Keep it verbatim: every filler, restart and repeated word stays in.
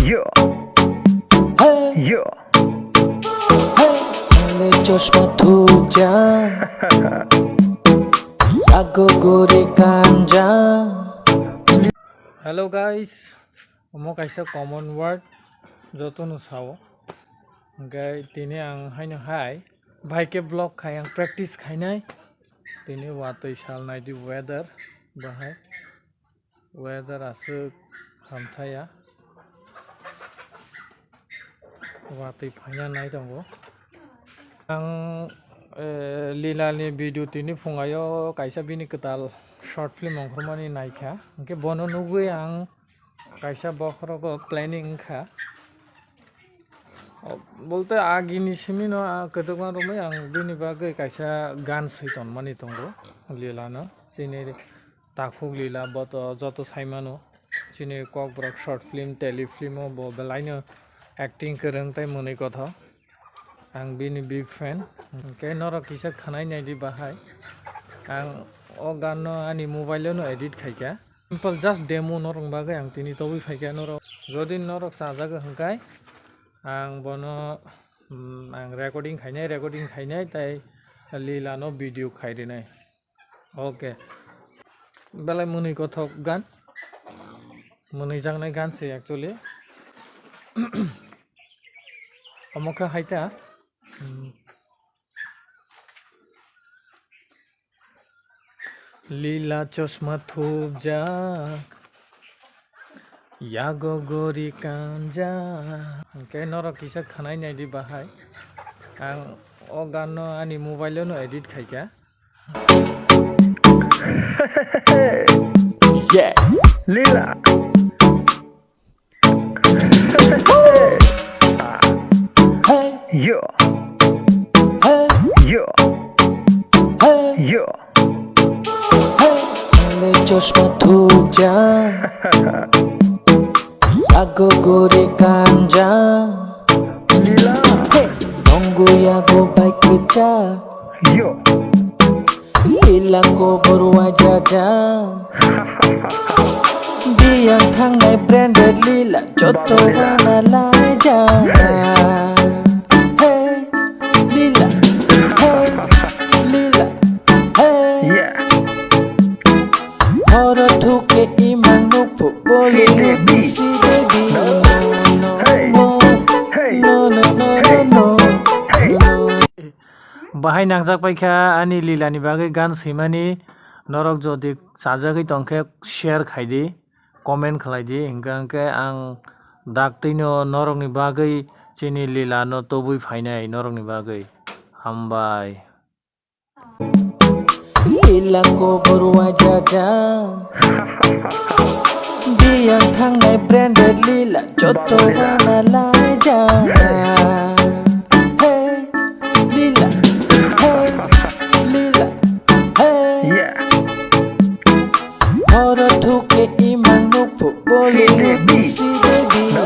Yo. Yo. Chosma thukjak. Yago gori kanjak. Hello guys, omo kaisa common word, jotono sao. Hwnkhe tini ang haino hai, bahai khe vlog khai, ang practice khainai. Tini watwi sal naidi weather bahai. Weather aswk hamthaya. Watwi phaina nai tongo. Ang, eh, Lila ni video tini phungayo kaisa bini kwtal short film ongkhormani naikha. Hwnkhe bono nugwi ang kaisa bokhorogo planning wngkha. O, bolte agini simino, ah, kwdwkma romwi ang bini bagwi kaisa gan swi tonmani tongo, Lila no. Chini takhuk Lila boto joto saimano. Chini Kokborok short film, tele film o bo belaino acting kwrwng tei mwnwi kothok. Ang bini big fan. Hwnkhe norok kisa khwnai naidi bahai. Ang o gan no ani mobile o no edit khaikha. Simple just demo norok bagwi ang tini tobwi phaikha norok. Jodi norok chajagwi hwnkhe ang bono, mm, ang recording khainai, recording khainai tei Lila no video khai rinai. Okay. Belai mwnwi kothok gan. Mwnwi jaknai gan se actually. Omo khe hai ta. Hmm. Lila chosma thupjak. Yago gori kanjak. Hwnkhe norok kisa khwnai naidi bahai. Ang o gan no ani mobile o no edit khaikha. Yeah. Lila. Hey. Yo. Hey. Yo. Hey. Yo. Hey. Chosma thupjak. Yago gori kanjak. Lila. Hey. Nongo yago bai kwchak. Yo. Lila kobor wajaja. Biyang thangnai branded Lila joto wana laija. Hey, Lila, hey, Lila, hey. Yeah. Horo thuke imang nukphu Bollywood bisi baby. No, no, no, no, no, no, no, no, no. Bahai nangjak paikha ani Lila ni bagwi gan swimani, norok jodi chajagwi tongkhe share khaidi, comment khlaidi, hwnkhe hwnkhe ang daktwino norokni bagwi chini Lila no tubui phainai norokni bagwi. Hambai. Lila kobor wajaja. Biyang thangnai branded Lila joto wana laija. Hey, Lila, hey, Lila, hey. Yeah. Horo thuke imang nukphu Bollywood bisi baby. No,